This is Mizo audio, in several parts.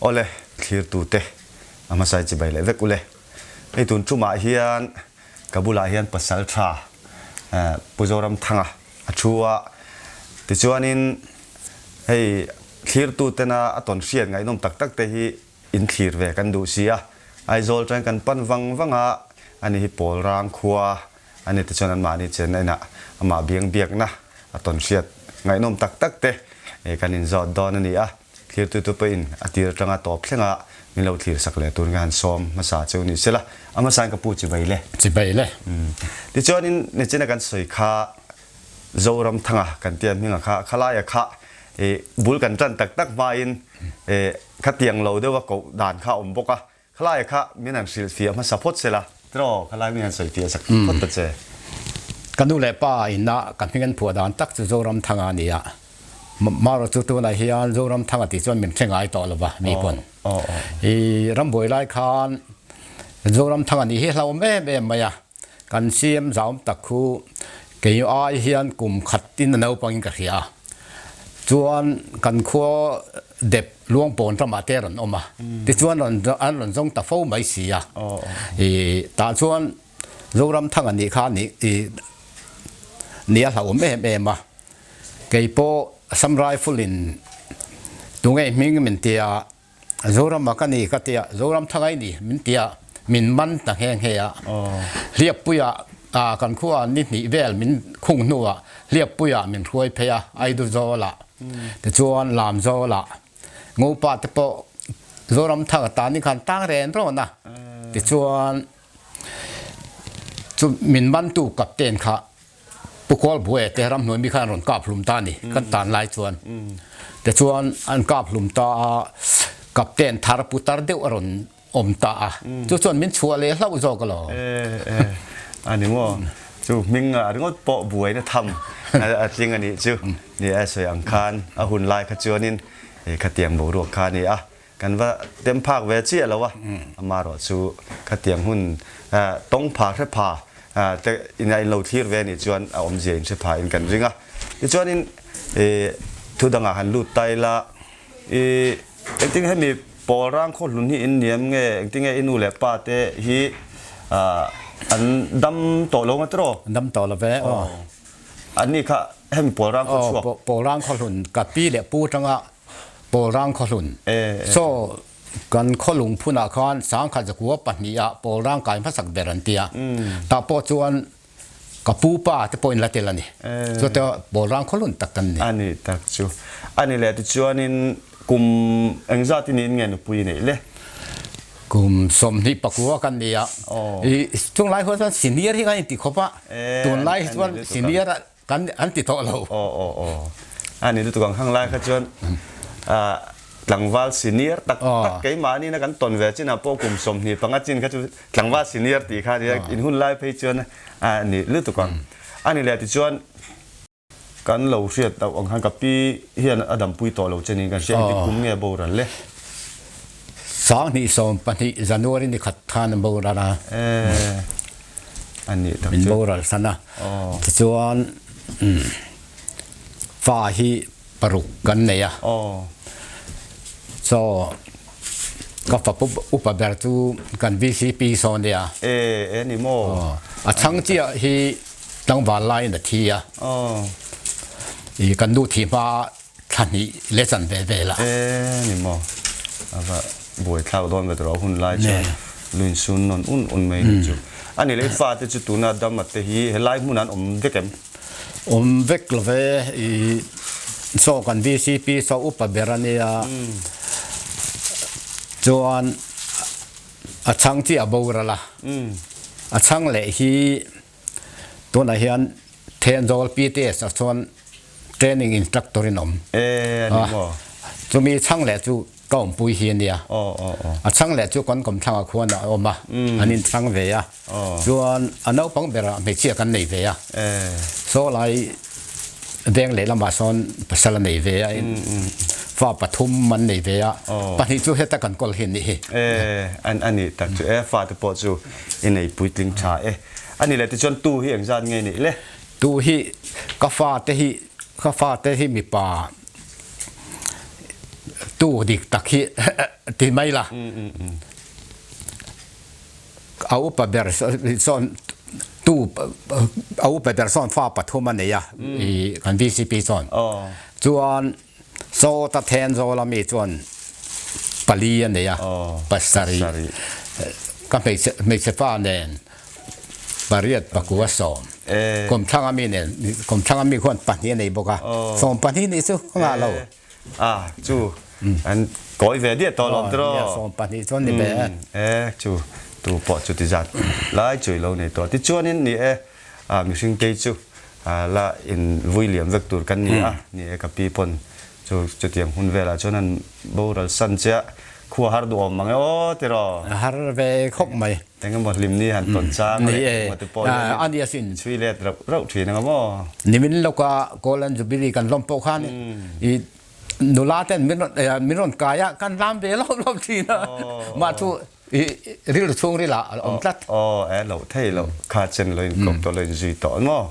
Awle, thlirtute a hmasai chibai leh vek ule. Hei tun tumah hian ka bulah hian pasal tha Pu Zoramthanga a thu a, tichuanin hei thlirtutena a tawn hriat ngaihnawm tak tak te hi in thlir ve kan duh si a. Aizawl atangin kan pan vang vang a, ani hi Pawlrang khua a ni tichuan anmahni chenna inah amah biang biakna a tawn hriat ngaihnawm tak tak te kan inzawt dawn a ni a. Thlirtutu pawhin a tir atanga tawp thlenga min lo thlir sak leh turin ka han sawm hmasa cheu ni sela, a hmasain ka pu chibai le. Chibai le. Tichuanin nichina kan sawi kha Zoramthanga kan tia hminga kha khalaia kha i bul kan tan tak tak hmain i khatiang lo deuha koh dan kha a awm bawk a, Khalai kha min han hrilh fiah hmasa phawt sela. Tiraw, khalai min han sawi fiah sak phawt ta che. Ka nu leh pa inna ka hming an phuah dan tak chu Zoramthanga a ni a. Marawh chu tunah hian Zoramthanga tih chuan min hre ngai tawh lo va, mi pawn. I rambuai lai khan Zoramthanga nih hi hlauhawm em em mai a. Kan CM zauhawm tak khu kei ai hian kum khatin a naupangin ka hria a. Chuan kan khua dep Luangpawn ramah te rawn awm a, tichuan rawn an rawn zawng ta fo mai si a. I tah chuan Zoramthanga nih kha nih i nih a hlauhawm em em a. Kei pawh Assam Rifle in tunge hming min ti a, Zorama ka ni ka ti a, Zoramthanga i ni min ti a, min man ta nghe nghe a. Hliappuiah kan khua ni hnih vel min khung hnuah Hliappuiah min hruai phei a, Aiduzawlah. Tichuan Lamzawlah Ngopa te pawh Zoramthanga tan in khan tang ren rawn a. Tichuan chu min mantu captain kha Pu Kawlbuaia te ramhnuai mi khan an rawn kap hlum ta a ni kan tan lai chuan. Tichuan an kap hlum ta a, captain thar putar deuh a rawn awm ta a chu chuan min chhuah leh hlauh zawk alawm. A ni maw? Chu hming ah ringawt pawh buaina tham a tling a nih chu. Ni a sawi ang khan a hun lai kha chuanin khatiang boruak kha a ni a, kan va tem phak ve chiah lo a, amaherawh chu khatiang hun tawng pha hre pha te in a in lo thlir ve anih chuan a awmzia in hre pha in kan ring a. Tichuanin thu dangah han lut ta ila i Engtin hemi pawl rang khaw hlun hi in niam nge engtin nge i nu leh pa te hi an dam tawh lo nga tiraw? An dam tawh lo ve aw. An ni kha hemi pawl rang khaw chhuak. Aw pawl rang khaw hlun ka pi leh pu atanga pawl rang khaw hlun. So kan khaw lungphunah khan sangkhat zakua pahniha pawl rang kai hmasak ber an tia. Tah pawh chuan Ka pu pa te pawhin la tel a ni. Chutia pawl rang khawlun tak kan ni. A ni tak chu. A ni leh tichuanin kum engzat i niin nge nupui i neih le? Kum 24 kan ni a. I chunglai huan chuan senior hi kan inti khawp a. Tunlai hi chuan senior kan an ti tawh lo. Aw aw aw. A ni lutuk ang hang lai kha chuan tlangval senior tak tak keimahni na kan tawn ve chinah pawh kum 25 chin kha chu Tlangval senior tih kha nia in hun lai phei chuan a ni lutuk ang. A ni leh tichuan kan lo hriat loh ang khan ka pi hian a dampui tawh lo che niin kan hria engtik kum nge boral le? 2020 January ni khat khan a boral a. A nih tak chu. Min boral san a. Tichuan fa hi paruk kan nei a. Chaw ka fapa upa ber chu kan VCP sawn nia. E e ni maw. A chhang chiah hi tlangval laiin a thi a. I kan nu thi hma thla hnih leh chan ve vel a. E ni maw. Ava buai thlak dawn ve tawh hun lai chuan luin sun nawn un un mai ni chu. Ani leh i fate chu tuna dam a te hi helai hmunah an awm vek em? Awm vek lo ve i saw kan VCP saw upa ber a nia chuan a chhang chi a boral a a chhang leh hi tunah hian Thenzawl PTS ah chuan training instructor in awm chumi chhang leh chu Ka awmpui hi a nia. A chhang leh chu kan kawmthlangah khuan a awm a, an inchhang ve a. Chuan a naupang berah hmeichhia kan nei ve a. Saw lai veng lehlamah sawn pasal a nei ve a, fa pathum an nei ve a, pahnih chu heta kan kawl hi a nih hi. A nih tak chu e, fate pawh chu i nei puitling tha e. A nih leh tichuan tu hi engzat nge nih le? Tu hi ka fate hi ka fate hi mipa. Tu dik tak hi ti mai la. A upa ber sawn tu a upa ber sawn fa pathum a nei a i kan VCP chuan. Chuan Sawta Thenzawl ami chuan pali a nei a, pasarih ka hmeichhe hmeichhe fa nen pariat pakua sawm kumthlang ami nen kumthlang ami khuan pahnih a nei bawk a, 12 nih chu ka ngah lo. A chu an kawi ve diah tawh lawm tiraw? Nia 12 chuan ni ve e. E chu tu pawh chu ti zat lai chu i lo nei tawh. Tichuanin ni e mihring tei chu la in vui liam vek tur kan ni a, ni e ka pi pawn chu chutiang hun velah chuan an boral san che a, khua har duhawm mang e aw tiraw? Har ve khawp mai. Eng emaw hlim ni han tawn chang leh eng emaw te pawh hian in chhui let rauh rauh thin ang maw? Nimin lawka Golden Jubilee kan lawm pawh khan i nula ten min rawn min rawn kai a, kan lam ve lawp lawp thin a, mah chu I rilru chhungril ah a awm tlat. Aw e loh thei loh kha chen lo in kawp tawh lo in zui tawh maw?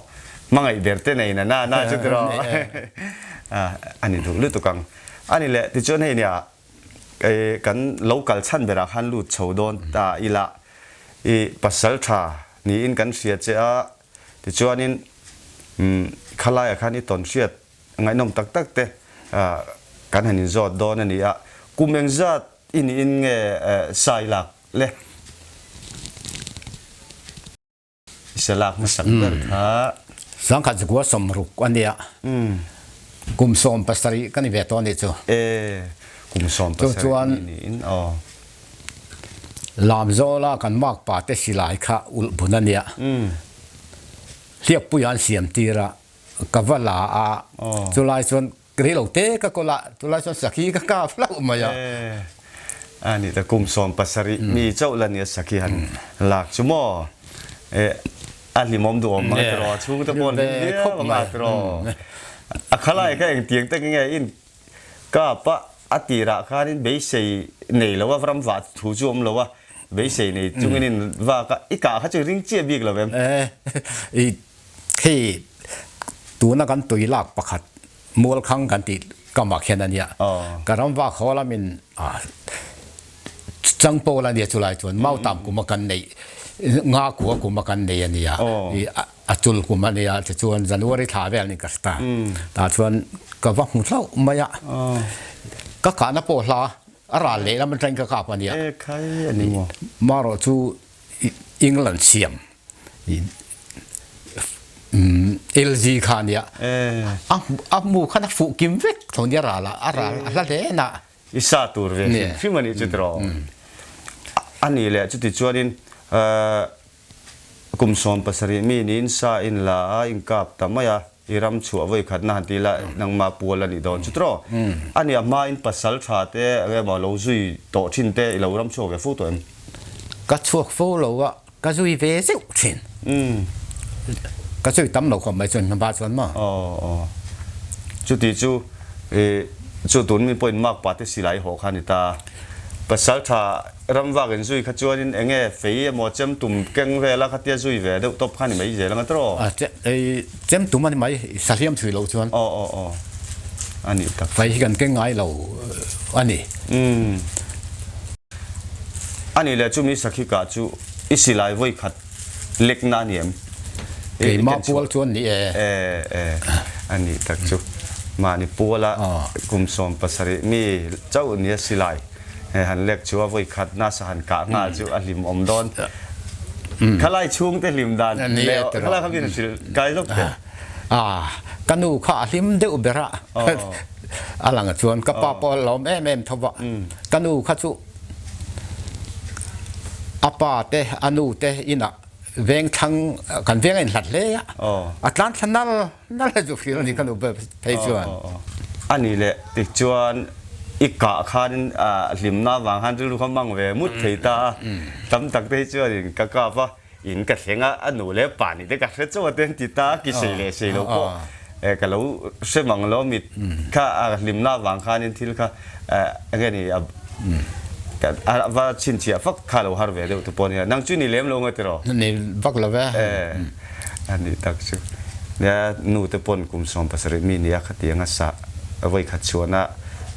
Hmangaih ber te nei na na na chu tiraw a ni duh lutuk ang. A ni leh tichuan hei nia kan lo kal chhan berah khan lut chho dawn ta ila i pasal tha niin kan hria che a tichuanin khalaiah khan i tawn hriat Ngaihnawm tak tak te kan han inzawt dawn a ni a, kum engzat i niin nge sai lak le? I sa lak hmasak ber kha. Sangkhat zakua 60 a nia, kum 17 ka ni ve tawh a nih chu. E, kum 17 i niin aw. Lamzawla kan makpa te silai kha ulh bun a nia, hliappuia an siam tir a. Ka va la a, chulai chuan rei lo te ka kawl a, chulai chuan sakhi ka kap hlauh mai a. A nih ta kum 17 mi chauh la nia sakhi han lak chu maw? E, a hlimawm duhawm mang tiraw, a chhungte pawh an hlim viau ang a tiraw. A khalai kha engtiang tak nge in kap a, a tirah khanin beisei nei lo a, ram vah thu chu awm lo a, beisei nei chungin in vak a, i kah kha chu ring chiah bik lo em? E, Hei tuna kan tui lak pakhat Mualkhang kan tih kamah khian a nia. Ka ram vak haw lamin changpawl a nia chulai chuan mautam kuma kan neih nga kua kuma kan nei a nia. A chul kum a nia tichuan January thla vel ni ka hre ta. Tah chuan ka va hmu hlauh mai a. Ka kahna pawh hla a ral lehlam atangin ka kap a nia. Marawh chu England siam LG kha nia a mu khan a fuh kim vek tho nia ral a ral a hla hle na i sa tur ve hrim hrim ani chu tiraw ani leh chuti chuanin kum 17 mi niin sa in la a in kap ta mai a I ram chhuah vawi khatna han ti ila nangmah pual a nih dawn chu tiraw? A nih a hmain pasal tha te eng emaw lo zui tawh thin te i lo ram chhuak ve fo tawh em? Ka chhuak fo lo a, ka zui ve zeuh thin. Ka zui tam lo khawp mai chuan hmaba chuan maw? Aw aw. Chuti chu i chu tun mi pawhin makpa te silai i hawh kha a ni ta. Pasal tha Ramvak in zui kha chuanin eng nge fei emaw chem tum keng vela khatia zui ve deuh tawp kha ni mai zel anga tiraw? A chem tum a ni mai, sahliam thui loh chuan. Aw aw aw a nih tak. Fei hi kan keng ngai lo a ni. Umm a nih leh chumi sakhi kah chu i silai vawi khat lekna a ni em? Keimah pual chuan ni e. E e a nih tak chu. Mahni puala kum 17 mi chauh nia silai. He han lek chu a vawi khat nasa han kah nghal chu a hlim awm dawn. Khalai chhungte hlim dan leh khalai kha min hrilh kai lawk teh. Ka nu kha a hlim deuh ber a, a lang chuan ka pa pawh a lawm em em tho va. Ka nu kha chu a pa te a nu te inah veng thlang kan veng a inhlat hle a, a tlan thla nal Nal chu feel a ni ka nu phei chuan. A ni leh tichuan i kah khanin hlimna avang khan rilru kha mang ve mut thei ta a, tam tak te hi chuanin ka kap a, in ka thleng a, a nu leh pa nih te ka hre chauh a te an ti ta a, ki sei leh sei lo pawh ka lo hre mang lo mit kha hlimna avang khanin thil kha enge ni a va chhinchhiah fak kha lo har ve deuh te pawh a nia, nang chu ni lem lo nga tiraw? Ni vak lo ve. A nih tak chu. Nia nu te pawn kum 17 mi nia khatiang a sah vawi khat chhuahna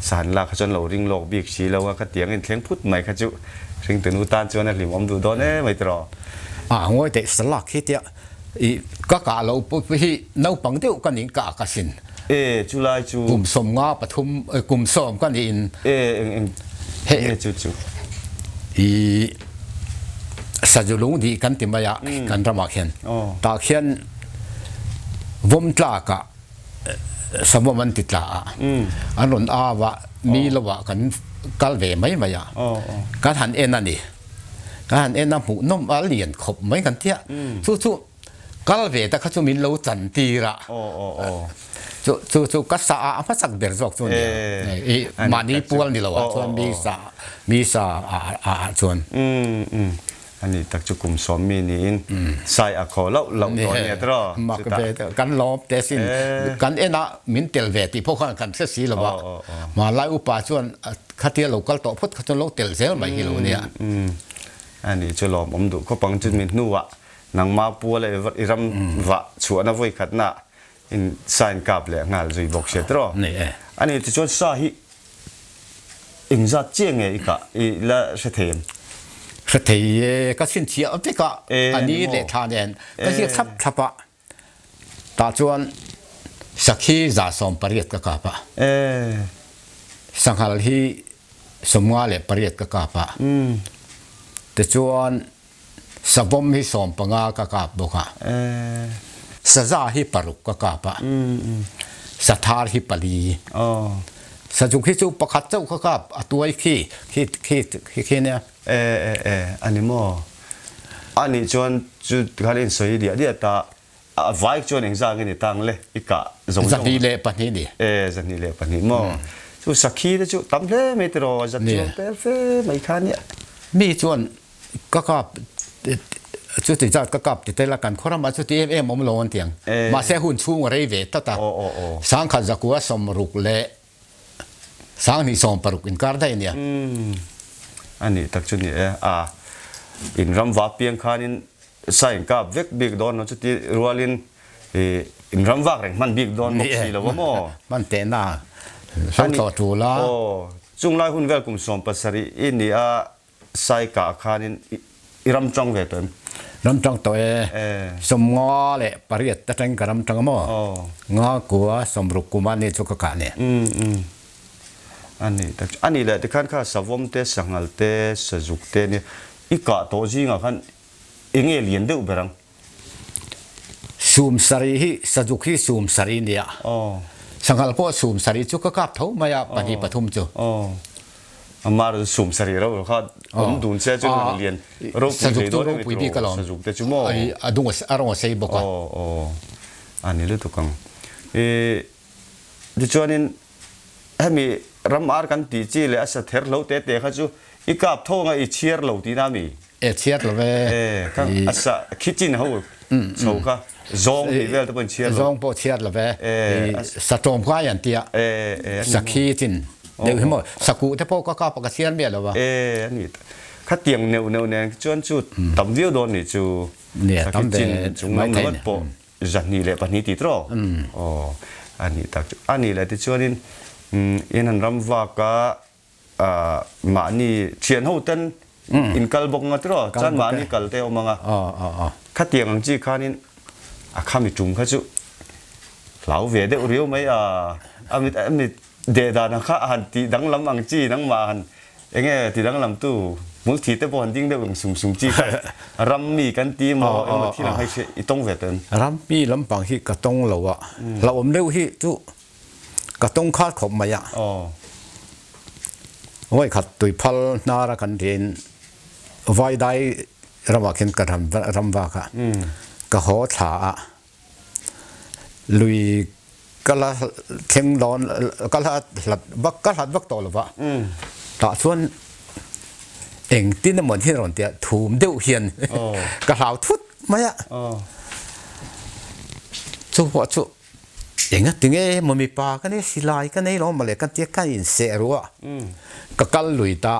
San lak kha chuan lo ring lawk bik si lo a, khatiang in thleng phut mai kha chu hringtunu tan chuan a hlimawm duh dawn em mai tiraw. A ngawi teh sa lak hi tia i ka kah lo pawh hi naupang deuh ka nih kah ka sin. E chulai chu. Kum 15 pathum kum sawm ka nih in. E eng eng nge chu chu. I Sazu lung dih kan ti mai a kan ramah khian. Tah khian vawm tlak ah Savawm an ti tla a, an rawn au a, mi lo ah kan kal ve mai mai a, kan han en a ni. Kan han en a hmuh nawm a lian khawp mai kan tia. Chu chu kal ve ta kha chu min lo chan tir a. Chu chu chu ka sa a a hmasak ber zawk chu a ni a. I mahni pual ni lo ah chuan mi sa mi sa ah chuan. A nih tak chu kum sawm mi niin sai a khaw loh loh tawh nia tiraw? Mak ve deuh kan lawm te sin kan en a min tel ve tih pawh khan kan hre si lo a, hmanlai upa chuan khatia lo kal tawh phawt kha chuan lo tel zel mai hi lo nia. A nih chu lawm awm duh khawp ang chu mi hnuah nangma puala i ram vah chhuahna vawi khatna in sa in kap leh nghal zui bawk sia tiraw? A nih tichuan sa hi Engzat chiah nge i kah i la hre thei em? Hre thei e, ka chhinchhiah vek a, a ni leh thla nen ka ziak thlap thlap a, tah chuan sakhi 180 ka kap a, sanghal hi 58 ka kap a, tichuan Savawm hi 15 ka kap bawk a, saza hi paruk ka kap a, sathar hi pali. Sazuk hi chu pakhat chauh ka kap, a tuai khi khi khi khi khi nia. E e e, a ni maw? A nih chuan chu tikhan i insawi diah diah ta, A vai chuan engzah nge ni tang le i kah zawng zawng. 202 ni. E 202 maw. Chu sakhi te chu tam hle mai tiraw zat chuang tel fe mai kha nia. Mi chuan ka kap chuti zat ka kap ti tel a kan khaw ramah chuti em em awm lo an ti ang. Mahse hun chhung a rei ve tlat a. Sangkhat zakua 60 leh 2060 inkar daih a nia. A nih tak chu ni e. A in ram va piang khanin sa in kap vek bik dawn lo chuti rualin i in ram vak reng hman bik dawn bawk si lo a maw? Hman teh na hlo tawh tul a. Aw, chunglai hun vel kum 17 i ni a sai kah khanin i ram tang ve tawh em? Ram tang tawh e. 58 atang ka ram tang a maw? Nga kua 60 kum a ni chu ka kah ni. A ni tak chu. A nih leh tikhan kha savawm te, sanghal te, sazuk te nia i kah tawh zingah khan eng nge lian deuh ber ang? Sum sarih hi sazuk hi sum sarih nia. Sanghal pawh sum sarih chu ka kap tho mai a, pahnih pathum chu. Amah erawh chu sum sarih reuh kha awm dun che chu lang lian ropui thei dawn em tiraw sazuk te chu maw? A dung a rawng a sei bawk a. A ni lutuk ang. Tichuanin Hemi ram ar kan tih chi leh a sa ther hlo te te kha chu i kap tho anga i chhiar lo tihna a mi? E chhiar lo e. E kha a sa khichin ho chho kha zawng tih vel te pawh in chhiar lo. Zawng pawh chhiar lo e. I sa tlawm kai an tia. E e a ni maw? Sa khichin deuh hi maw? Sa kuh te pawh ka kap a ka chhiar miah lo a. E a ni. Khatiang neuh neuh nen chuan chu tam viau dawn nih chu. Nia tam ve Sa khichin chung lam ringawt pawh. 202 tih tawh aw a nih tak chu a nih leh tichuanin in han ram vak a mahni thian ho ten in kal bawk anga tiraw chuan mahni kal te a awm anga khatiang ang chi khanin a khami tum kha chu hlau ve deuh riau mai a a mit deh dan ang kha a han tih danglam ang chi nangmah han Enge ti danglam tu hmulthi te pawh han ding deuh ang sum sum chi kha ram mi kan ti maw emaw thil ang hei hria i tawng ve tawh em? Ram mi lampang hi ka tawng lo a, hlauhawm deuh hi chu ka tawng khat khawp mai a. Vawikhat tuiphal hnara kan riain Vaidai ramah khin ka ram vak a, ka haw thla a. Lui ka la thleng dawn ka la hlat vak ka hlat vak tawh lo va tah chuan engtin emaw hi rawn tia thum deuh hian ka hlau thut mai a chu pawh chu enga tinge emaw mipa ka nei silai ka nei lo mawle ka tia ka inseh ru a ka kal lui ta.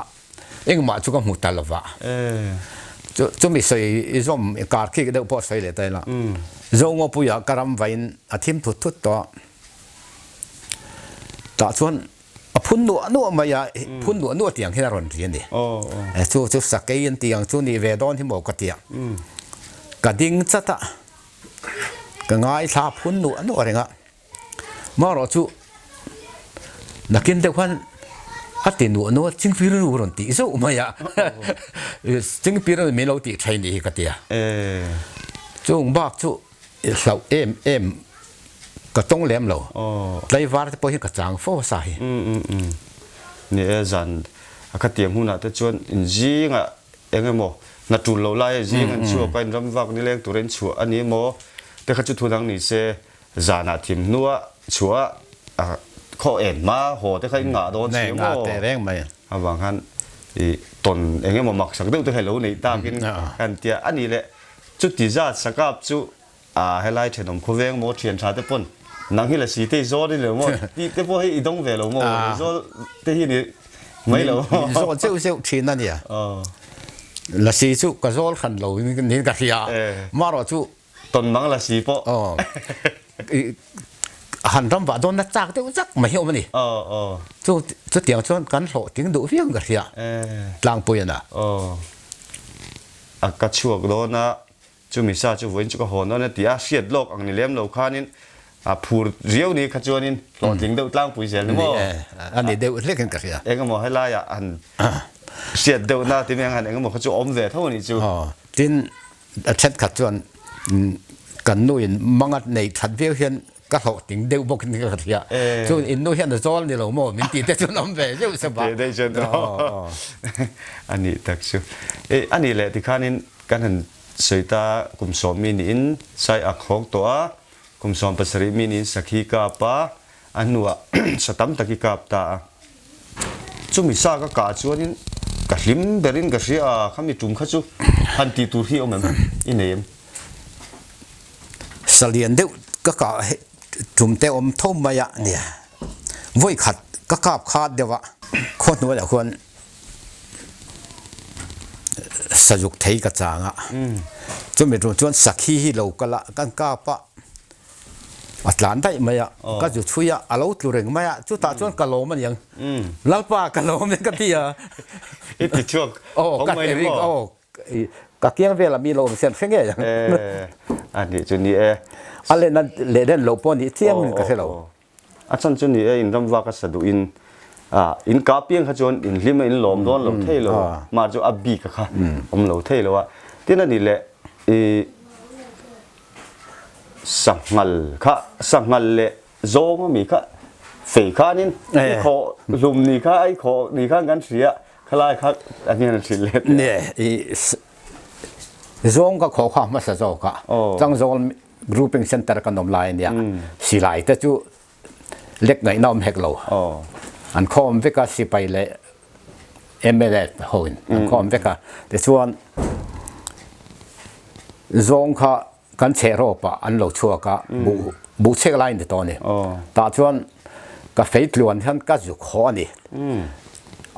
Engmah chu ka hmu ta lo va. Chu chumi sawi i zawm kar khik deuh pawh sawi leh ta ila. Zongawpuia ka ram vain a thim thut thut tawh. Tah chuan. A phun nuah nuah mai a, phun nuah nuah tiang hian a rawn ri a ni. Chu chu sakei an tih ang chu nih ve dawn hi maw ka ti a. Ka ding chat a, ka ngaithla phun nuah nuah reng a. Marawh chu nakin deuh khan a ti nuah nuah chingpir nu rawn tih zauh mai a. Chingpir min lo tih thei nih hi ka ti a. Chung bak chu hlauh em em ka tawng lem lo. Tlaivar te pawh hi ka chang fo a sa hi. Ni e, zan a kha tiang hunah te chuan in zingah eng emaw hna tul lo lai a zing an chhuak a, in ram vak nileng tura in chhuah a ni emaw te kha chu thu dang ni se, zanah thim hnua chhuah a khaw en hma haw te kha in ngah dawn si emaw avang khan i tawn eng emaw maksak deuh te kha i lo neih takin kan tia a ni leh. Chuti zat sakap chu a helai thenawm khawveng maw thian tha te pawn nang hi lasi te i zawl i lo maw tih te pawh hi i dawng ve lo maw i zawl te hi ni mai lo maw. Min zawl zeuh zeuh thin a nia. Lasi chu ka zawl hran lo niin ka hria marawh chu. Tawn mang lasi pawh. Han ram vah dawn na chak deuh zak mai hi awm a ni. Chu chutiang chuan kan hlawhtling duh viau in ka hria tlangpui a na. A ka chhuak dawn a, chumi sa chu vawiin chu ka hawn dawn a ti a, hriat lawk ang ni lem lo khanin a phur riau ni kha chuanin hlawhtling deuh tlangpui zel ni maw? Ni e, a ni deuh hlekin ka hria. Engemaw helaiah han hriat deuh na ti mai ang han engemaw kha chu a awm ve tho a nih chu. Aw, tin a thenkhat chuan kan nuin mangat nei that viau hian Ka hlawhtling deuh bawk in ka hria. Chuan in nu hian a zawl ni lo maw min tih te chuan awm ve zeuh zeuh a. Tih daih chuan a nih tak chu. E a nih leh tikhanin kan han sawi ta kum sawm mi niin sai a khawk tawh a, kum 17 mi niin sakhi kap a, a hnuah sa tam tak i kap ta a. Chumi sa ka kah chuanin ka hlim berin ka hria a, khami tum kha chu han tih tur hi awm em i nei em? Salian deuh ka kah tum te awm tho mai a nia. Vawi khat ka kap khat deuh a, khaw hnuaiah khuan sazuk thei ka chang a. Chumi tum chuan sakhi hi lo kal a, kan kap a, a tlan daih mai a, ka zu chhui a, a lo tlu reng mai a, chutah chuan ka lawm a niang. Lalpa ka lawm e ka ti a. I ti chhuak awm mai ni maw? Ka kiang vel a mi lo awm siam hre ngei ang. E, a nih chu ni e. A len a leh len lo pawh nih chiang in ka hre lo. A chan chu ni e, in ram vak a sa duh in in ka piang kha chuan in hlim a in lawm dawn lo thei lo. Mah chu a bik a kha awm lo thei lo a. Tin a nih leh i sanghal kha sanghal leh zawng a mi kha fei khanin i khawh hlum ni kha ai khawh ni khan kan hria khalai kha an hian an hrilh let ne i zawng ka khaw kha hmasa zawk a changzawl grouping center kan awm lai ania silai te chu lek ngaihna awm hek lo an khawm vek a sipai leh MLA hoin an khawm vek a tichuan zawng kha Kan chheh rawpah an lo chhuak a, buh buh chhek lai a ni tawh a ni. Tah chuan ka fei tluan hian ka zuk haw a ni.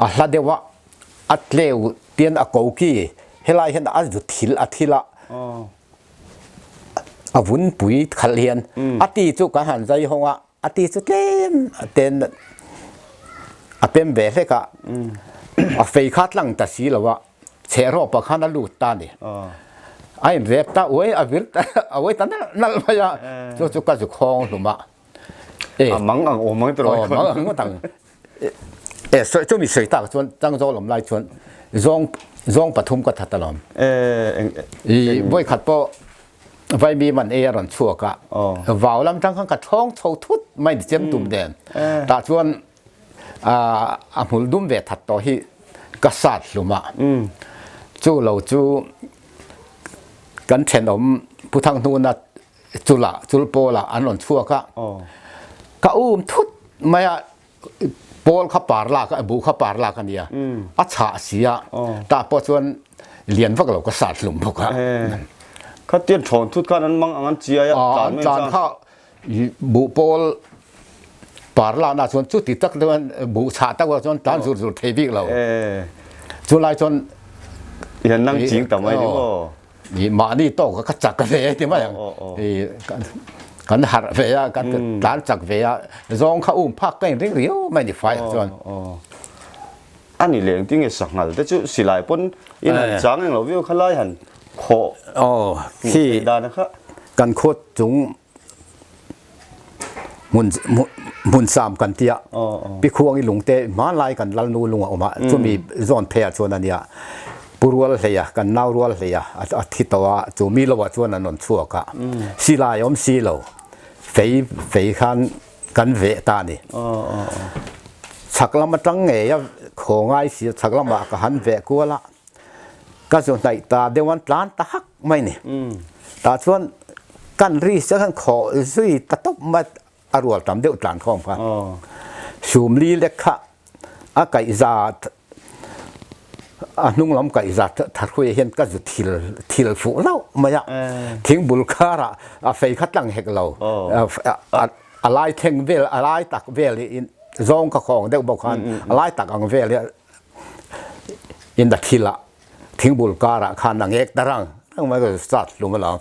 A hla deuh a, a tleu tian a ko ki helai hian a zu thil a thil a, a vun pui khalh hian a ti chu kan han zai hawng a, A ti chu tlem ten a pem ve hlek a, a fei kha tlang ta si lo a, chheh rawpa khan a lut ta ni. A in rep ta uai a vir a uai ta nalh nalh mai a, chu chu ka zu khawng hlum a. A mang ang awm ang tiraw? Aw mang ang ngawt ang. E sawi chu mi sawi tak chuan changzawl awm lai chuan zawng zawng pathum ka that alawm. I vawi khat pawh Vaimi man ei a rawn chhuak a, vau lam tang khan ka thawng chho thut mai ni chem tum nen. Tah chuan a hmul dum ve that tawh hi ka sat hlum a. Chu lo chu kan thenawm Pu Thanghnuna chula chul pawlah an rawn chhuak a. Ka um thut mai a. Pawl kha par lak a, buh kha par lak a nia, a chhah si a, tah pawh chuan lian vak lo ka sat hlum bawk a. Khatian thawn thut khan an mang ang an chiai a, tlan mai an kha buh pawl par lak na chuan chuti tak chuan buh chhah tak chuan tlan zur zur thei bik lo. Chu lai chuan hian nang ching ta mai ni maw. Mahni tawk ka chak ka ve ti mai ang. Kan harh ve a, kan tlan chak ve a, zawng kha um phak ka inring riau mai ni fai ah chuan. A ni leng tinge sanghal te chu silai pawn in han chang eng lo viau kha lai han khawh hmuh theih dan a kha. Kan khua chung hmun hmun sam kan tia Pikhuang i lungte hmanlai kan lalnu lung a awm a, chumi zawn phei ah chuan a nia Pu Rual Hleia kan nau Rual Hleia a thi tawh a, chu mi lo ah chuan an rawn chhuak a, silai awm si lo fei fei khan kan veh ta a ni. Chhak lam atang ngei a khaw ngai si a, chhak lamah ka han veh kual a, ka zu hnaih ta deuh an tlan ta hak mai ni. Tah chuan kan ri chiah khan khawh zui ta tawp mai a rual tam deuh tlan khawm kha. Sumli lek kha a kaihza a hnung lam kaihza tharhui hian ka zu thil thil fuh hlauh mai a. Thingbul karah a fei kha tlang hek lo. A lai thleng vel a lai tak vel in zawng ka khawng deuh bawk khan a lai tak ang vel hi in a thil ah thingbul karah khan a ngek ta rang rang mai ka start hlum alawm.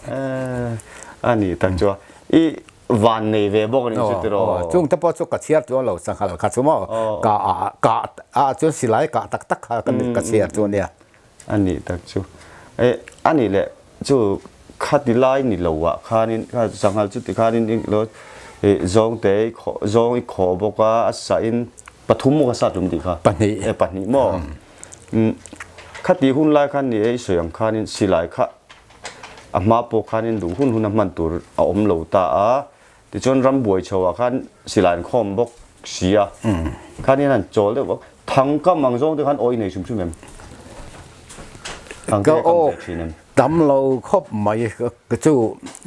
A ni tak chu a i van nei ve bawk a nih chu tiraw. Chung te pawh chu ka chhiar chu a lo sanghal kha chu maw ka a ka a chuan silai kah tak tak kha ka chhiar chu a nia. A nih tak chu. E a nih leh chu khati lai ni lo ah khanin kha sanghal chu tikhanin i lo zawngte i khawh zawng i khawh bawk a a sah in Pathum maw ka sat tum tih kha? Pahnih. E pahnih maw? Um khati hun lai khan ni e i sawi ang khanin silai kha a hma pawh khanin duh hun hun a hman tur a awm lo ta a, tichuan ram buai chho ah khan silai an khawm bawk si a, khanin an chawl deuh bawk. Thang kam ang zawng te khan aw i nei hrim hrim em? Thang te kam ve thin em? Tam lo khawp mai chu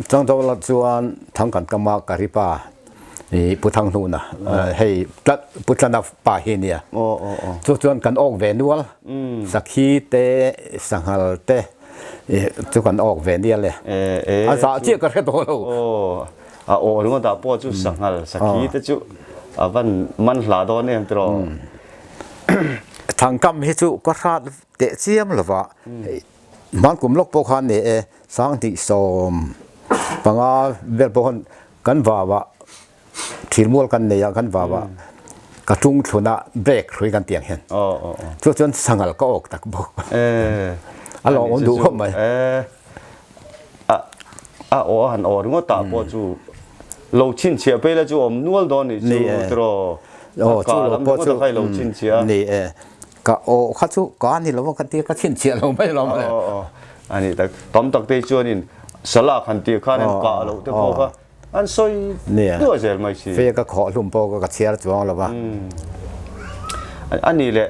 Changdawla chuan thang kan kam a ka ri pa. I Pu Thanghnuna hei tlat Pu Tlana pa hi nia chu chuan kan awk ve nual sakhi te sanghal te chu kan awk ve nia le a zah chiah ka hre tawh lo a aw ringawt ah pawh chu sanghal sakhi te chu a van man hla dawn em tiraw Thangkam hi chu ka hrat teh chiam lova hmankum lawk pawh khan ni e 20 15 vel pawh khan Kan vau ah thilmual kan nei a, kan vau ah ka tung thlun ah brake hrui kan tiang hian. Chu chuan sangal ka awk tak bawk. A lawm awm duh khawp mai. A aw a han aw ringawt ah pawh chu lo chhinchhiah phei la chu awm nual dawn nih chu tiraw. Aw chu lo pawh chu ni e. Ka aw kha chu ka ni lo ka tia ka chhinchhiah lo mai lo mawle. Aw aw a ni tak tam tak te chuanin salak han tir khan an kah loh te pawh kha an sawi duah zel mai si. Fe ka khawh hlum pawh ka chhiar chuang lo va. A ni leh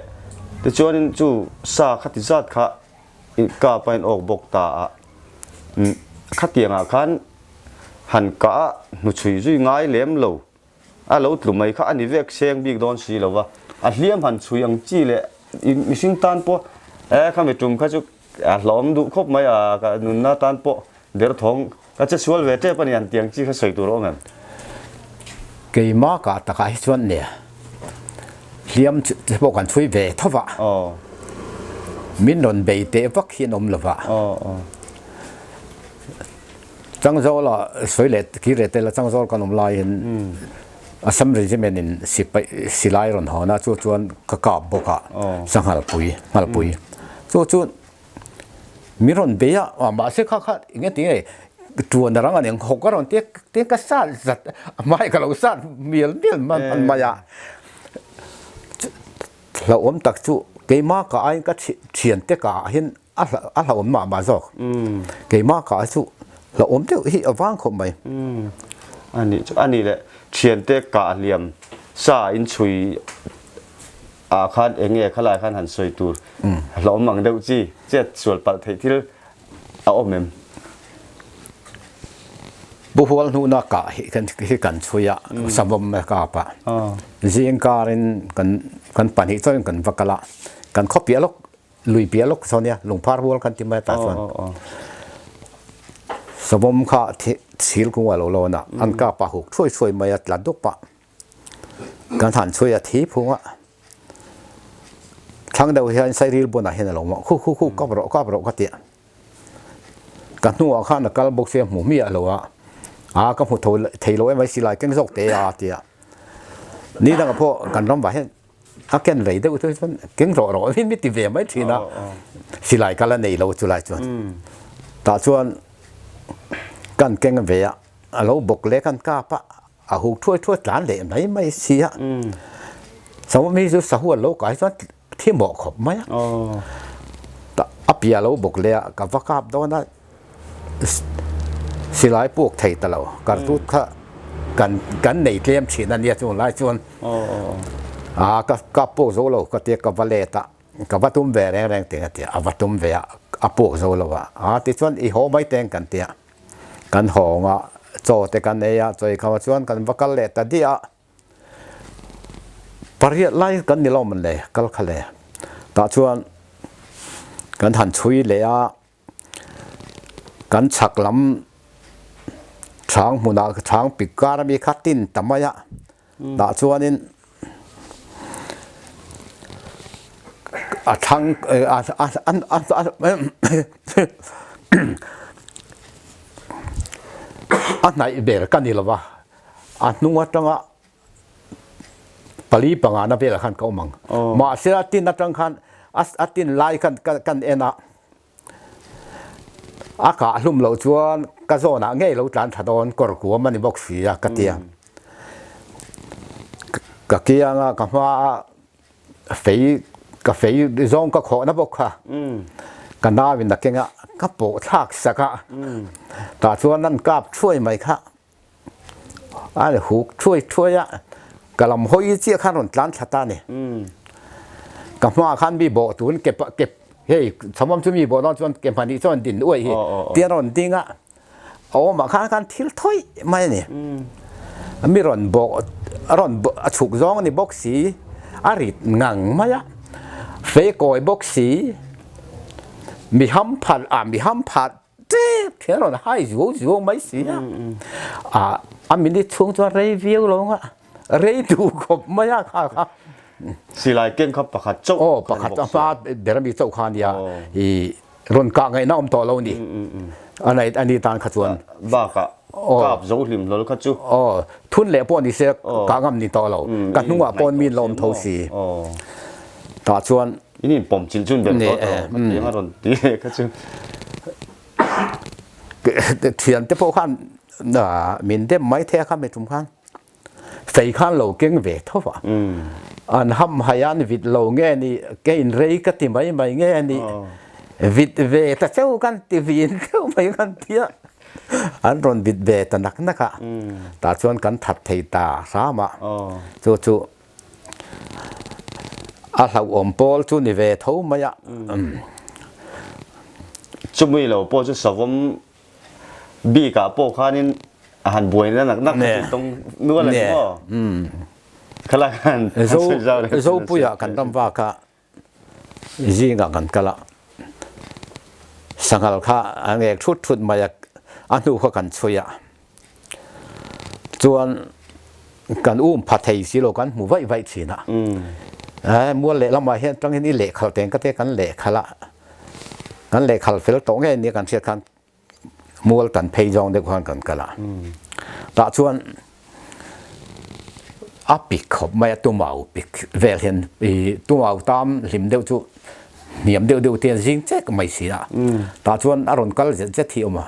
tichuanin chu sa khati zat kha kap a in awk bawk ta a khatiangah khan han kah hnuchhui zui ngai lem lo. A lo tlu mai kha a ni vek seng bik dawn si lo va, a hliam han chhui ang chi leh mihring tan pawh e khami tum kha chu a hlawm duh khawp mai a, ka nunna tan pawh derthawng ka che sual ve tep a ni han tiang chi kha sawi tur a awm em? Keimah kah takah hi chuan nia hliam te pawh kan chhui ve tho va, min rawn bei teh vak hi an awm lo va. Changzawl ah sawi leh kir leh tel a Changzawl kan awm laiin Assam Regiment in sipai silai rawn hawn a chu chuan ka kap bawk a sanghal pui nghal pui chu chu min rawn bei a mahse kha kha eng nge tinge tuan a rang a ni ang hawk a rawn tia tia ka sat zat a hmai ka lo sat mial mial hman mai a hlauhawm tak chu keimah ka aiin ka thiante ka ah hian A a hlauhawm mah mah zawk. Keimah kah chu hlauhawm deuh hi a vang khawp mai. A nih chu a nih leh thiante kah hliam sa in chhui ah khan eng nge khalai khan han sawi tur hlauhawm ang deuh chi chet sual palh theih thil a awm em? Pu Hual hnuhna kah hi kan hi kan chhui a savawm a kap a zing karin kan kan pahnih chuan kan va kal a kan khaw piah lawk Lui piah lawk sawn nia, lungphar rual kan ti mai tah chuan savawm kha thil kung a lo lawn a, an kap a huk thuai thuai mai a, tla dup a, kan han chhui a thi phung a, thlang deuh hian sairil bunah hian a lo mawh khu khu khu kap rawh kap rawh ka ti a, ka hnuah khan a kal bawk sia hmu hmiah lo a. A ka hmu tho thei lo emai silai keng zawk te a tia. Ni dangah pawh kan ram vah hian a ken vei deuh chu chuan keng rawh rawh in mi ti ve mai thin a. Silai ka la nei lo chulai chuan. Tah chuan kan keng ve a, a lo bawk leh kan kap a, a huk thuai thuai tlan leh mai mai si a. Sangwami chu sahu an lo kai chuan thi mawh khawp mai a. Tah a piah lo bawk leh a, ka va kap dawn a. Silai puk thei ta lo kartut kha kan kan nei tlem thin a nia chung lai chuan a ka ka puk zo lo ka tia ka va let a ka va tum ve reng reng teng a tia a va tum ve a a puk zo lo a a tichuan i haw mai teng kan tia kan hawng a chaw te kan ei a chaw ei kham ah chuan kan va kal leh ta diah a pariat lai kan ni lo mawn le kal kha le tah chuan kan han chhui leh a. Kan chhak lam chhang hmunah chhang pik kar ami kha tin ta mai a, tah chuanin a thlang a hnaih ber ka ni lova, a hnung atanga pali pangana velah khan ka awm ang. Mahse a tin atang khan a tin lai khan kan en a. A kah hlum loh chuan ka zawnah ngei lo tlan tha dawn kawr kuam a ni bawk si a ka ti a. Ka kiang a ka hma a fei ka fei zawng ka khawhna bawk kha ka nau in a keng a ka pawh thlak sak a tah chuan an kap thuai mai kha. A ni huk thuai thuai a, ka lam hawi chiah khan rawn tlan thla ta a ni. Ka hmaah khan mi bawh tun ke ke hei chhamawm chu mi bawh dawn chuan ke hmahnih chuan din uaih hi tia rawn ding a, a awmah khan khan thil thawih mai a ni. Mi rawn bawh a rawn a chhuk zawng a ni bawk si, a rit ngang mai a, fei kawi bawk si, mi ham phat ah mi ham phat Tep hian rawn hai zuau zuau mai si a, ah a minute chhung chuan rei viau lo ang a, rei duh khawp mai a kha kha. Silai keng kha pakhat chauh Aw pakhat a hma ber ami chauh kha nia i rawn kah ngaihna awm tawh lo ni a nei a ni tan kha chuan. Bakah kap zo hlim hlawl kha chu. Aw thun leh pawh ni se kah ngam ni tawh lo ka hnungah pawn mi lawm tho si tah chuan. In in pawm chilh chun ber tawh tawh ka ti ang a rawn ti leh kha chu. Thian te pawh khan min dem mai thei a kha mi tum khan fei khan lo keng ve tho va. An ham hai an vit lo nge ni ke in rei ka ti mai mai nge ni vit ve ta cheu kan ti vin deuh mai kan tia an rawn vit ve ta nak nak a tah chuan kan that thei ta hram a chu chu A hlauhawm pawl chu ni ve tho mai a. Chumi lo pawh chu savawm bikah pawh khanin a han buaina nak nak kha chu tawng nual a ni maw? Khalai khan han sawi zau leh Zopuia kan ram vak a zingah kan kal a, sanghal kha a ngek thut thut mai a, a hnu kha kan chhui a. Chuan kan um pha thei si lo kan hmu vaih vaih thin a. Eh mual leh lamah hian tangin i lehkhal teng ka te kan lehkhal a. Kan lehkhal fel tawh ngei nia kan hriat khan mual tan phei zawng deuh khan kan kal a. Tah chuan a pik khawp mai a tumau pik vel hian i tumau tam hlim deuh chu hniam deuh deuh te an zing chek mai si a. Tah chuan a rawn kal zet zet hi a awm a.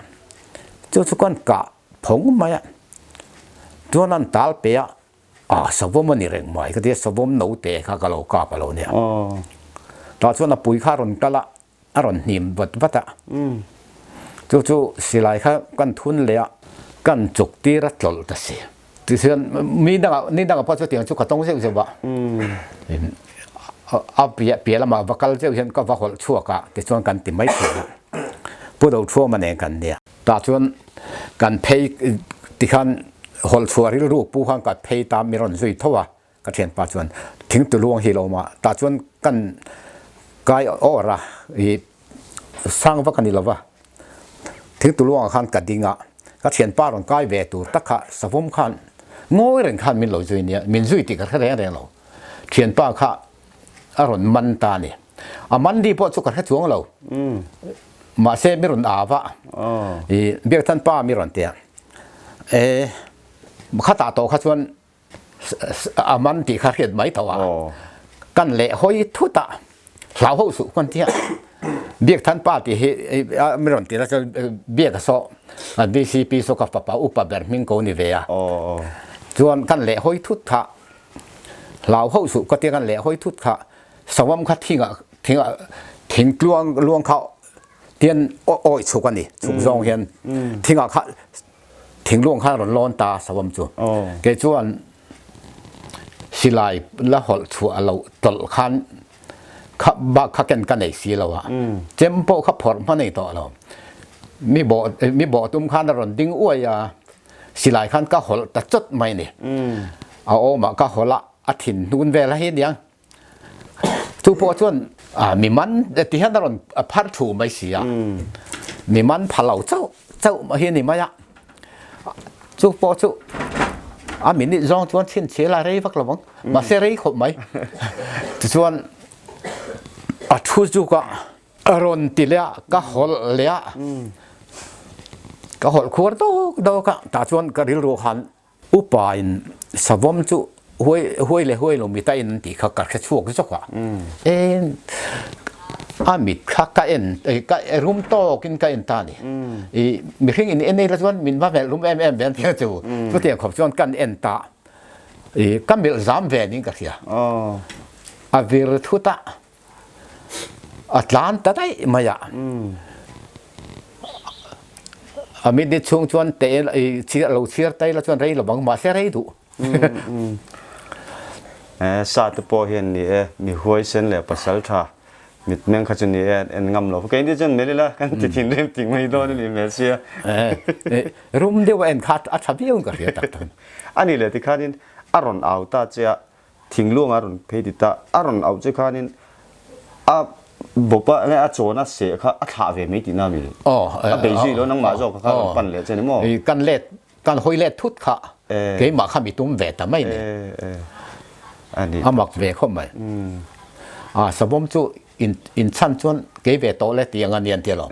Chu chu kan kah phawng mai a, chuan an tal pe a, ah savawm a ni reng mai ka ti a, savawm no te kha ka lo kap a lo nia. Tah chuan a pui kha a rawn kal a, a rawn hnim vat vat a, chu chu silai kha kan thun leh a, kan chuk tir a tlawlh ta si. Tichuan mi dangah ni dangah pawh chutiang chu ka tawng zeuh zeuh a, a piah piah lamah va kal zeuh hian ka va hawlh chhuak a tichuan kan ti mai thin a, Pu Dothuama nen kan nia. Tah chuan kan phei tikhan hawlh chhuah rilru pu khan ka phei ta mi rawn zui tho a, ka thianpa chuan thingtu luang hi lo awm a, tah chuan kan kai awr a i sang vak a ni lo va, thingtu luangah khan ka ding a, ka thianpa rawn kai ve tur tak kha savawm khan ngawi reng khan min lo zui nia, min zui tih ka hre reng reng lo, thianpa kha a rawn man ta a ni, a man ri pawh chu ka hre chuang lo, mahse mi rawn au a, i Biakthanpa mi rawn ti a. E khatah tawh kha chuan a man tih kha hriat mai tawh a. Kan leh hawi thut a, hlau ho suh kan tia. Biak than pa tih hi mi rawn ti la chuan biak a sawh an VCP saw ka fapa upa ber hming ko ni ve a. Chuan kan leh hawi thut kha hlau ho suh ka tia kan leh hawi thut kha sawam kha thingah thingah thingtluang luang kha tian awi chhuk a ni chhuk zawng hian thingah kha thingluang kha rawn lawn ta sawam chu kei chuan silai la hawlh chhuah lo tawlh khan kha bak kha ken ka nei si lo a chem pawh kha phawrh hma nei tawh lo mi bawh mi bawh tum khan a rawn ding uai a silai khan ka hawlh ta chawt mai ni a awmah ka hawlh a a thin hnun vel a hi niang Chu pawh chuan mi man ti hian a rawn phar thu mai si a, mi man pha lo chauh chauh hi a ni mai a. Chu pawh chu a minute zawng chuan chhinchhiah la rei vak lo ang, mahse rei khawp mai. Tichuan a thu zuk a, a rawn ti leh a, ka hawlh leh a, ka hawlh khuar dawk dawk a, tah chuan ka rilru khan Upa in savawm chu huai huai leh huai lo mita in an tih kha ka hre chhuak zawk a. E a mit kha ka en ka rum tawk in ka en ta ni. I mihring in en ei la chuan min va melh rum em em ve an ti chu. Chutiang khawp chuan kan en ta. I ka melh zam ve niin ka hria. A vir thut a. A tlan ta daih mai a. A minute chhung chuan te lo chhiar tai la chuan rei lo bang mahse rei duh. Sa te pawh hian ni e, mi huaisen leh pasal tha mitmeng kha chu ni e en ngam lo. Keini chuan mel ila kan ti thinrim ting mai dawn a ni hmel sia. Rum deuh a en kha a tha viau in ka hria tak tak. A nih leh tikhanin a rawn au ta che a, Thingluang a rawn phei ti ta, a rawn auh che khanin a bawpa nge a chawn a seh kha a thlah ve mai tihna a mi? A bei zui lo nangmah zawk kha rawn pan leh che ni maw? Kan let, kan hawi let thut kha keimah kha mi tum ve ta mai ni. A mak ve khawp mai. A savawm chu in chhan chuan kei ve tawh le tih ang a ni an ti alawm.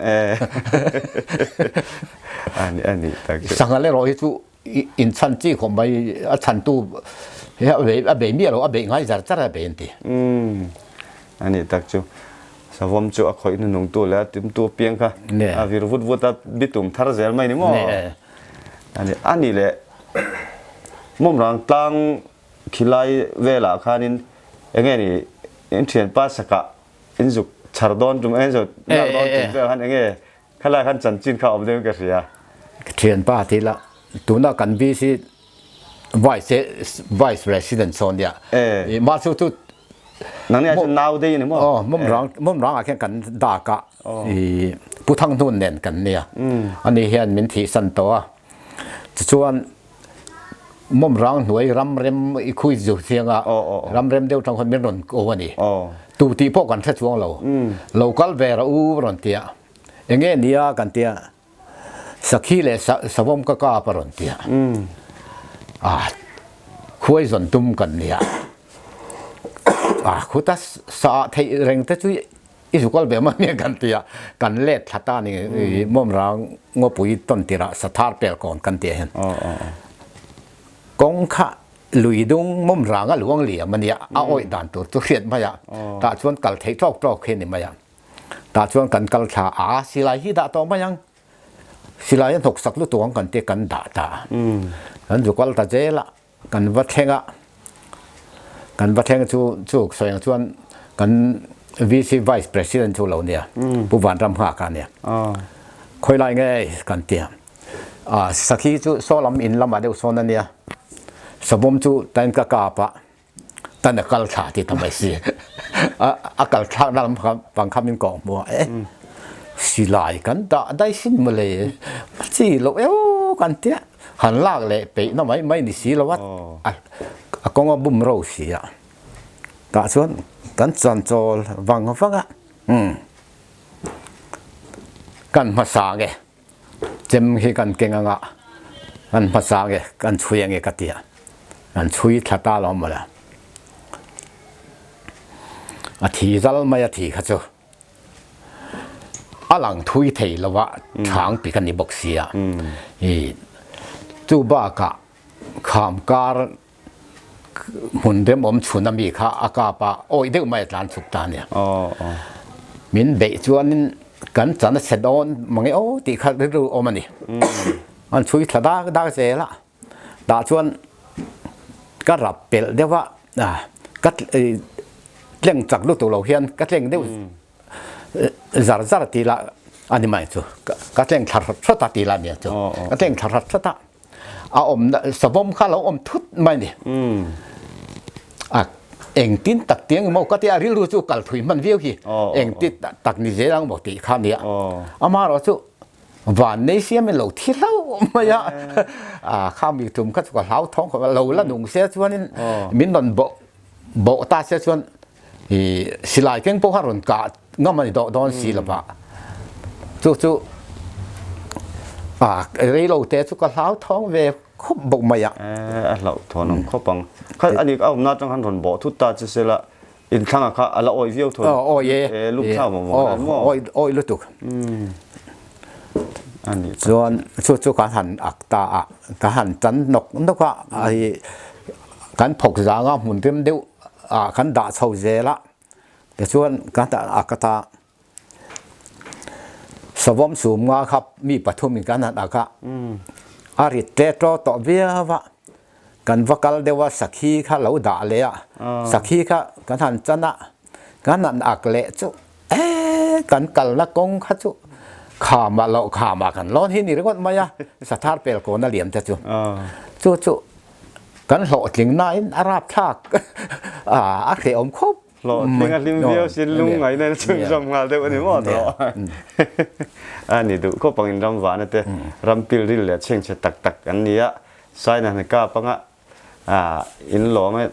Sanghal erawh hi chu in chhan chi khawp mai a chhantu a bei miah lo a bei ngai zar zar a bei an ti. Ani tak chu savawm chu a khawih hnunung tu leh a timtu apiang kha a vir vut vut a bitum thar zel mai ni maw? Ani ani leh mawmrang tlang khilai velah khanin enge ni in thianpa sakah in zuk chhar dawn tum enge zuk lak dawn tum vel khan enge Khalai khan chanchin kha awm deuhin ka hria. Ka thianpa ti la, tuna kan VC Vice Vice President sawn nia. Eh. Mah chu chu Nang ni chu nau dei ni maw? Oh, mum rang mum rang ah khian kan dak a. I Pu Thang Hnun nen kan nia. Ani hian min thih san tawh a. Tichuan mum rang hnuai ram rem i khui zu thiang a. Ram rem deuh tang khan min rawn ko a ni. Tu tih pawh kan hre chuang lo. Lo kal ve rawh u rawn ti a. Enge nia kan tia sakhi leh savawm ka kap a rawn tia a khuai zawn tum kan nia a khuta sa theih reng te chu i zukal ve mai nia kan tia kan let thla ta ni mawm rang ngawpui tawn tirah sathar pel kawn kan tia hian kawng kha lui dung mawm rang a luang liam ania a awih dan tur chu hriat mai a tah chuan kal theih tawk tawk hi ni mai a. Tah chuan kan kal thla a, silai hi dah tawh mai ang. Silai a hnawk sak lutuk ang kan tia kan dah ta a. Kan zu kal ta zel a, kan va thleng a, kan va thleng chu chu sawi ang chuan kan VC Vice President chu lo nia, Pu Vanram Nghak a nia. Khawi lai nge kan tia. A sakhi chu saw lam in lamah deuh sawn a nia. Savawm chu tain ka kap a. Tan a kal thla ti ta mai si. A kal thlak na lam pang kha min kawng hmu a e. Silai kan dah dai sin mawle. Chi lo eo kan tia. Han lak leh peih na mai mai ni si lo a. A kawng a bum ro si a. Tah chuan kan chan chawl vang vang a. Kan hmasa nge. Chem hi kan keng anga kan hmasa nge kan chhui ange ka ti a, kan chhui thla ta lo mawle. A thi zal mai a thi kha chu a lang thui thei lo a, chhang pi ka ni bawk si a. I. Chu bakah kham kar hmun rem awm chhun ami kha a kap a, awih deuh mai a tlan chhuk ta a nia. Min beih chuanin kan chan a chhe dawn mange aw tih kha rilru awm a ni. An chhui thla dak dak zel a, tah chuan ka rap pelh deuh a, ka tleng chak lutuk lo hian ka tleng deuh zar zar tih lah a ni mai chu, ka tleng thla hrat hrat a tih lah nia chu, ka tleng thla hrat hrat a. A awmna savawm kha lo awm thut mai ni. A engtin tak tiang emaw ka tia rilru chu kal thui hman viau hi engti tak ni zel ang maw tih kha nia. Amaherawh chu van nei siam in lo thi hlauh mai a. A kha mi tum kha chu ka hlau thawng khawp a, lo la nung se chuanin min rawn bawh bawh ta se chuan i silai keng pawh kha rawn kah ngam a ni dawh dawn si lova chu chu a rei lo te chu ka hlau thawng ve khawp bawk mai a a hlauh thawn ang khawp ang kha ani a awmna atang khan rawn bawh thut ta che sela inthlanga kha a la awi viau thawn awi e luk thlau maw maw maw awi awi lutuk ani chuan chu chu ka han ak ta a ka han tan nok nok a ai kan phawk zanga hmun rem deuh ah kan dah chho zel a tichuan ka dah a ka ta savawm sum nga kha mi pathum in kan han ak a a rit tle tawh tawh viau a kan va kal deuh a sakhi kha lo dah leh a sakhi kha kan han chan a kan han ak leh chu e kan kalna kawng kha chu kham ah loh kham ah kan lawn hi ni ringawt mai a sathar pel kawn a liam te chu chu chu Kan hlawhtling nain a rapthlak a hrehawm khawp. Hlawhtling a hlim viau sin lungngai nen chhunzawm nghal deuh a ni maw tawh. A ni duh khawp angin ram vahna te ram pilril leh chhengchhe tak tak an ni a, Saina hna kap anga in lawm e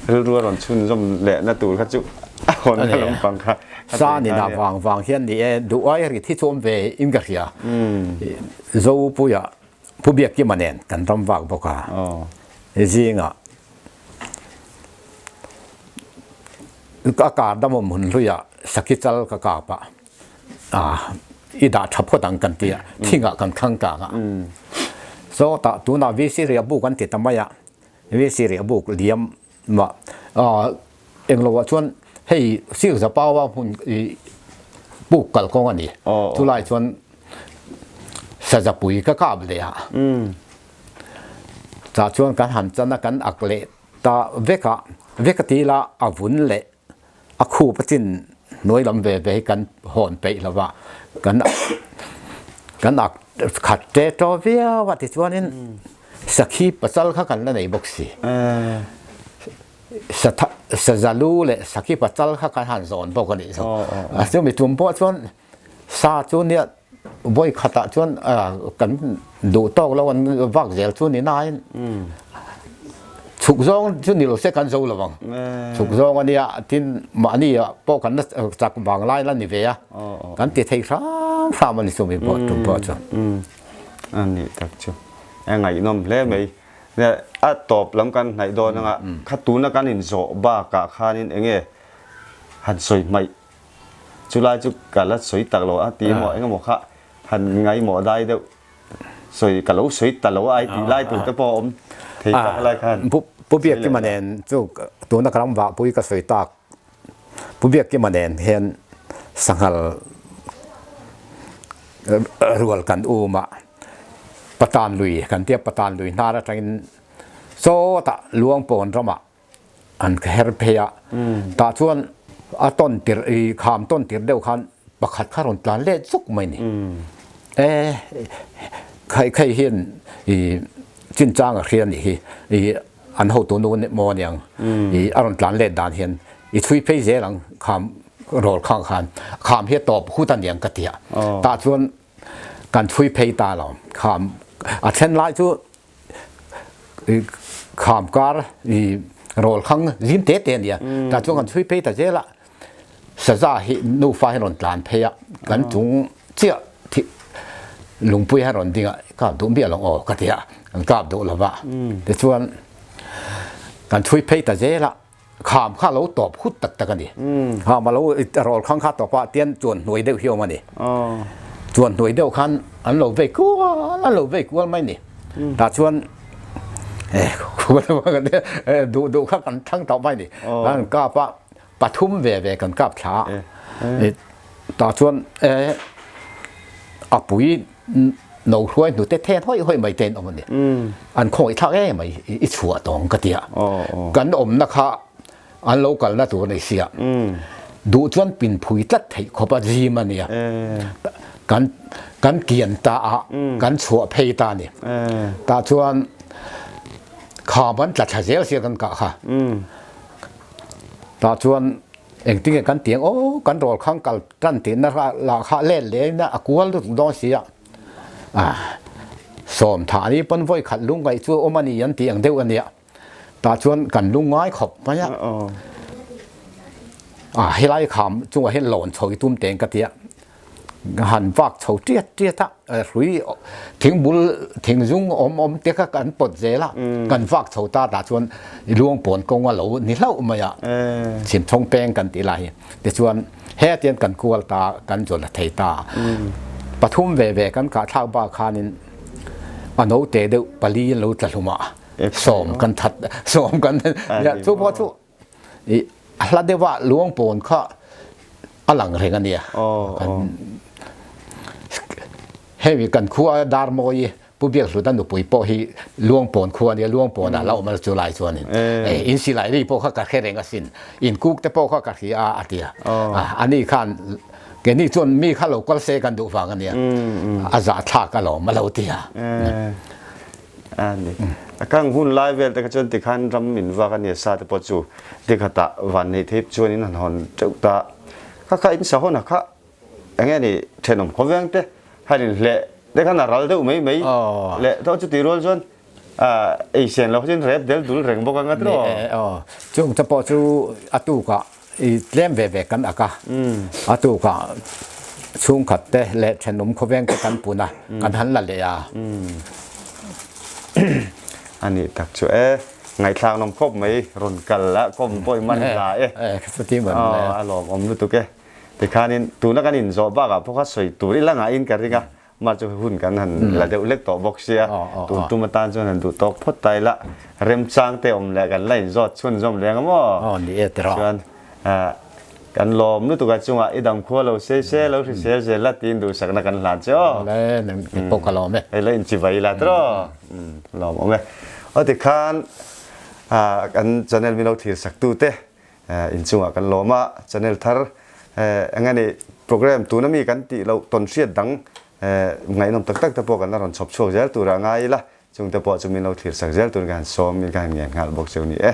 rilru a rawn chhunzawm lehna tur kha chu a hawn na lampang kha a Sa ni na vang vang hian ni e duh ai rit hi chu awm ve in ka hria. Zopuia Pu Biakkima nen kan ram vak bawk a, zingah a kar dam awm hun hluiah sakhi chal ka kap a, i dah tha phawt ang kan ti a, thingah kan thlang tlang a. Sawtah tunah VC Riahbuk an ti ta mai a, VC Riahbuk liam Mah englo ah chuan hei sir Zapaua hmun i puk kal kawng a ni. Chulai chuan Sazapui ka kap leh a. Chah chuan kan han chan a kan ak leh ta vek a, vek a ti ila a vun leh a khup a chin hnuai lam ve ve hi kan hawn peih lo va, kan kan ak khat ṭe ṭaw viau a tichuanin Sakhi pasal kha kan la nei bawk si. Sazalu leh sakhi pasal kha kan han zawn bawk a nih chu. Chumi tum pawh chuan sa chu nia vawi khatah chuan kan duh tawk lo an vak zel chu ni nain chhuk zawng chu ni lo se kan zo lo vang. Chhuk zawng a nia tin mahni ah pawh kan la chak vang lai la ni ve a. Kan ti thei hram hram a ni chumi pawh tum pawh chu. A nih tak chu. A ngaihnawm hle mai. A tawp lam kan hnaih dawn anga kha tuna kan inzawh bakah khanin enge han sawi hmaih chulai chu ka la sawi tak lo a ti emaw engemaw kha han ngaimawh dai deuh sawi ka lo sawi ta lo a ai tih lai tur te pawh a awm thei tak lai khan. Pu Biakkima nen chu tuna ka ram vahpui ka sawi tak Pu Biakkima nen hian sanghal rual kan um a, Patan lui kan tia Patan lui hnar atangin sawtah Luangpawn ramah an her phei a, tah chuan a tawn tirh i kham tawn tirh deuh khan pakhat kha rawn tlan let zuk mai ni. E khai khai hian i chinchang a hria nih hi i an hotu nu maw aniang i a rawn tlan let dan hian i chhui phei zel ang kham rawl khang khan kham hi a tawp hut aniang ka ti a tah chuan kan chhui phei ta lo kham a then lai chu kham kar i rawl khang zim te te ania tah chuan kan chhui phei ta zel a Saza hi nufa hi rawn tlan phei a, kan chung chiah thi lungpui hi a rawn ding a, kap duh miah lo aw ka ti a, kan kap duh lo va. Tichuan kan chhui phei ta zel a, kham kha a lo tawp hut tak tak a ni. Kham a lo rawl khang kha tawp a, tian chuan hnuai deuh hi a awm a ni. Chuan hnuai deuh khan an lo vei kual, an lo vei kual mai ni. Tah chuan duh duh kha kan thlang tawh mai ni. Kan kap a, pathum ve ve kan kap thla a. Tah chuan a pui no hruai hnute then hawi hawi mai te an awm a ni. An khawngaih thlak em mai i chhuah tawng ka ti a. Kan awmna kha an lo kalna tur nei sia. Duh chuan pin phui tlat theih khawp a zim a nia. Kan kan kian ta a, kan chhuah phei ta a ni. Tah chuan kham an tla thla zel sia kan kah kha. Tah chuan engtinge kan tiang aw kan rawl khang kal tan tihna lah kha let leh in a kual lutuk dawn sia. Sawm thah ni pawn vawi khat lungngaih chu awm a ni an tih ang deuh a nia. Tah chuan kan lungngai khawp mai a. Helai kham chungah hian lawn chho i tum teng ka tia. Han vak chho tiat tiat a, hrui thingbul thingzung awm awm te kha kan pawt zel a, kan vak chho ta tah chuan luangpawn kawng a lo ni hlauh mai a, chhimchhawng peng kan tih lai hi. Tichuan hetian kan kual ta, kan zawl a thei ta. Pathum ve ve kan kahthlak bak khanin a note deuh pali an lo tla hlum a, sawm kan that sawm kan chu pawh chu i a hla deuha luang pawn kha a lang reng a nia hemi kan khua Darmawi Pu Biakhluta nupui pawh hi luang pawn khua ania luang pawn ah la awm a chu lai chuanin in silai ri pawh kha ka hre reng asin in kuk te pawh kha ka hria a tia ani khan keini chuan mi kha lo kal se kan duh vang ania a zahthlak alawm a lo tia. A ni. A kang hun lai vel te kha chuan tikhan ram min vak a nia sa te pawh chu tikhatah van neih theih chuan in han hawn teuh ta. Kha kha in sa hawn a kha enge ni thenawm khawveng te han in hleh te khan a ral deuh mai mai leh tawh chuti rual chuan ei sen lo kha chuan rep del dul reng bawk anga tiraw. Chung te pawh chu a tukah I tlem ve ve kan ak a, a tukah chhungkhat te leh thenawm khawveng te kan pun a, kan han la leh a. A nih tak chu e, ngaihthlak nawm khawp mai, rawn kal a, kawm pawh i man hla e. A lawmawm lutuk e. Tikhanin tuna kan inzawh bakah pawh kha sawi tur ila ngaihin ka ring a, Mah chu hun kan han la deuh lek tawh bawk sia, tun tum atan chuan han duh tawk phawt ta ila, remchang te awm leh kan la inzawt chhunzawm leng a maw? Aw ni e tiraw. Chuan kan lawm lutuk a chungah i dam khua lo sei se, lo hrisel zel la tiin duhsakna kan hlan che aw. Awle, ni pawh ka lawm e. Hei la inchivai ila tiraw? Lawm awm e. Aw tikhan kan channel min lo thlir sak tute Inchungah kan lawm a, channel thar eng nge ni program tuna mi kan tih loh tawn hriat dang ngaihnawm tak tak te pawh kan la rawn chhawp chhuak zel turah ngai ila, chungte pawh chu min lo thlir sak zel turin ka han sawm in ka han ngen nghal bawk cheu ni e.